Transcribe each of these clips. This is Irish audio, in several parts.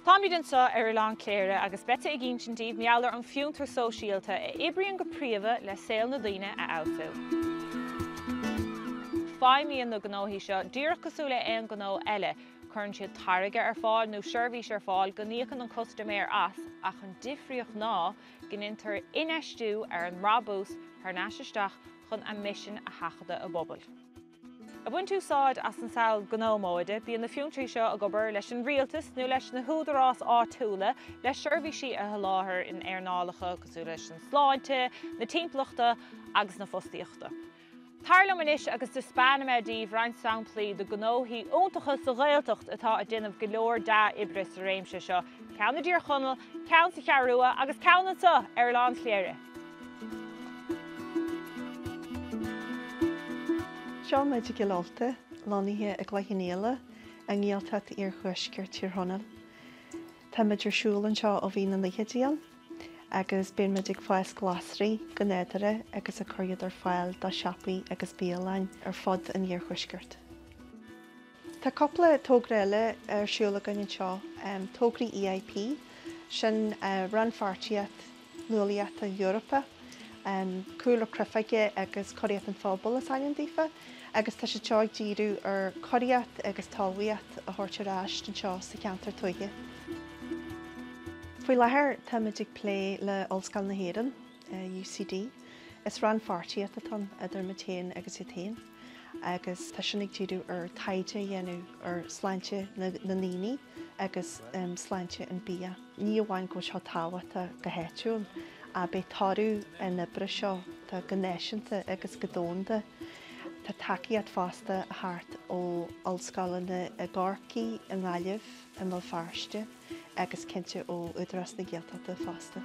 Táimid anseo ar Oileán Chléire agus beidh mé ag insint daoibh mar gheall ar an fiontar sóisialta a oibríonn go príomha le saol na daoine a fheabhsú. Feidhmíonn na gnóthaí seo díreach cosúil le aon ghnó eile, cuireann siad táirge ar fáil nó seirbhís ar fáil go n-íocann an custaiméir as ach an difríocht ná go ndéantar infheistiú ar an mbrabús thar n-ais isteach chun a misean a sheachadadh i bpobail. Ag baint úsáid as an samhail gnó móide, bíonn na fiontraí seo ag obair leis an rialtas nó leis na húdaráis áitiúla le seirbhísí a sholáthar in earnálacha cosúil leis an sláinte, na timpeallachta agus na fostaíochta. Tar liom anois agus taispeánfaidh mé daoibh roinnt samplaí de ghnóthaí iontacha sa Ghaeltacht atá ag déanamh go leor dea-oibre sa réimse seo, ceann i dTír Chonaill, ceann sa Cheathrú Rua agus ceann anseo ar Oileán Chléire. Seo muid i gCill Ulta, lonnaithe i gCloich Cheann Fhaola, i nGaeltacht Iarthuaisceart Thír Chonaill. Tá muid ar siúl anseo ó bhí na naochaidí ann agus bíonn muid ag fás glasraí go nádúrtha agus ag cur iad ar fáil do siopaí agus bialanna ar fud an iarthuaiscirt. Tá cúpla togra eile ar siúl againn anseo, tograí EIP, sin rannpháirtíocht Nuálaíochta Eorpacha, Cúlra Cruifige agus Cóiríocht an Phobail is ainm daofa, agus tá siad seo ag díriú ar chóiríocht agus talmhaíocht a thabhairt ar ais anseo sa cheantar tuaithe. Faoi láthair táimid ag plé le Ollscoil na hÉireann, UCD. Is rannpháirtíocht atá ann idir muid féin agus iad féin agus tá sin ag díriú ar taighde a dhéanamh ar sláinte na ndaoine agus sláinte an bia. Ní amháin go bhfuil seo tábhachtach go háitiúil, ach beidh toradh an oibre seo go náisiúnta agus go domhanda. Tá tacaíocht fosta a theacht ó ollscoileanna i gCorcaigh, i nGaillimh, i mBéal Feirste agus cinnte ó Údarás na Gaeltachta fosta.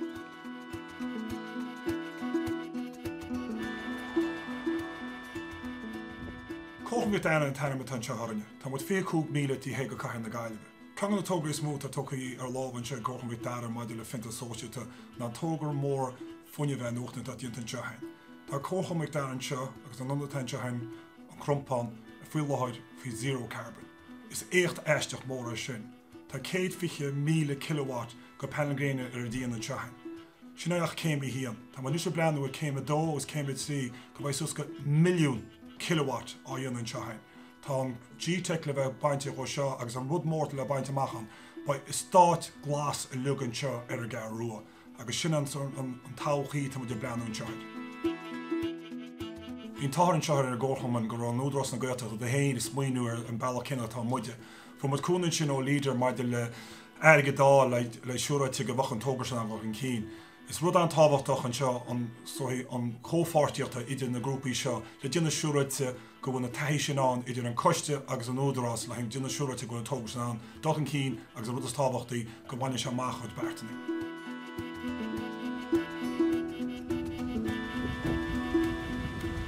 Comharchumann Mhic Dara an t-ainm atá anseo orainne. Tá muid 25 míle taobh thoir de Cathair na Gaillimhe. Ceann de na tograí is mó atá tugtha ar lámh anseo i gComharchumann Mhic Dara maidir le fiontar sóisialta ná an togra mór fuinnimh athnuachana atá déanta anseo againn. Tá Comharchumann Mhic Dara anseo agus an ionad atá anseo againn, an Crompán, faoi láthair faoi zero carbon. Is éacht aisteach mór é sin. Tá 120,000 kilowatt de painéil gréine ar an díon anseo againn. Sin é ach céim a haon. Tá muid anois ag breathnú ar céim a dó agus céim a trí go mbeidh suas go milliún kilowatt á dhéanamh anseo againn. Tá an G-Teic le bheith bainte dhó seo agus an rud mór atá le baint amach ann, beidh eastát glas uilig anseo ar an gCeathrú Rua agus sin an todhchaí atá muid ag breathnú anseo air. Bhí an t-ádh anseo ar an gComharchumann go raibh an Údarás na Gaeltachta féin ag smaoineamh ar an bealach céanna atá muide. Fuair muid cúnamh ansin ó Leader maidir le airgead a fháil le siúráilte go mbeadh an togra sin dul chun cinn. Is rud an-tábhachtach anseo an an chomhpháirtíocht idir na grúpaí seo le déanamh siúráilte go bhfuil na taithí sin ann idir an coiste agus an údarás le haghaidh déanamh siúráilte go bhfuil an togra sin ann dul chun cinn agus an rud is tábhachtaí go mbaineann sé amach a chuid beartanna.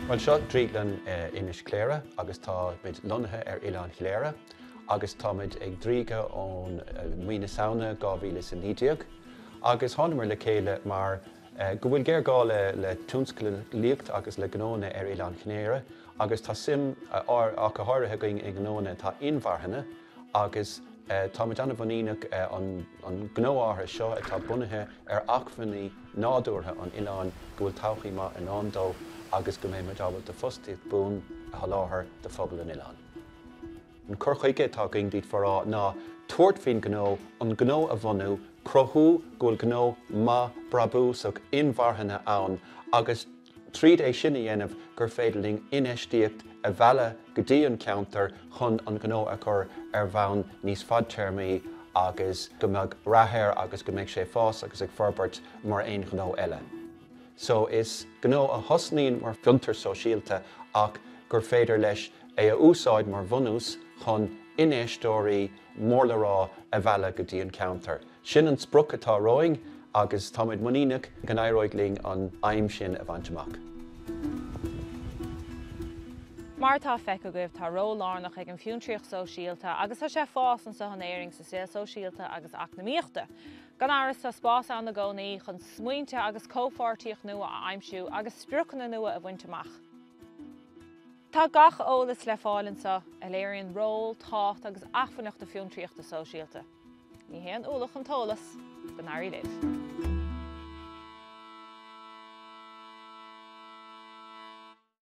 Bhuel seo Drioglann Inis Cléire agus táimid lonnaithe ar Oileán Chléire agus táimid ag driogadh ón mí na Samhna 2019 agus thánamar le chéile mar go bhfuil géarghá le tionsclaíocht agus le gnóanna ar Oileán Chléire agus tá suim ach go háirithe againn i ngnóanna atá inmharthana agus táimid an-mhuiníneach an gnó áirithe seo atá bunaithe ar acmhainní nádúrtha an oileáin go bhfuil todhchaí maith i ndán dó agus go mbeidh muid ábalta fostaíocht buan a sholáthar do phobal an oileáin. An cur chuige atá againn d'fhéadfá a rá ná tabhairt faoin gnó, an gnó a bhunú, cruthú go bhfuil gnó maith brabúsach inmharthana ann agus tríd é sin a dhéanamh gur féidir linn infheistíocht a mhealladh go dtí an ceantar chun an gnó a chur ar bhonn níos fadtéarmaí agus go mbeadh rath air agus go mbeidh sé ag fás agus ag forbairt mar aon ghnó eile. So is gnó a thosnaíonn mar fiontar sóisialta ach gur féidir leis é a úsáid mar bhunús chun infheisteoirí mór le rá a mhealladh go dtí an ceantar. Sin an sprioc atá romhainn agus táimid muiníneach go n-éireoidh linn an aidhm sin a bhaint amach. Mar atá feicthe agaibh, tá ról lárnach ag an bhfiontraíocht sóisialta agus tá sé ag fás anseo in Éirinn sa saol sóisialta agus eacnamaíochta. Gan amhras, tá spás ann i gcónaí chun smaointe agus comhpháirtíocht nua a aimsiú agus spriocanna nua a bhaint amach. Tá gach eolas le fáil anseo a léiríonn ról, tábhacht agus acmhainneacht na fiontraíochta sóisialta. Ní haon ualach an t-eolas, go n-éirí libh!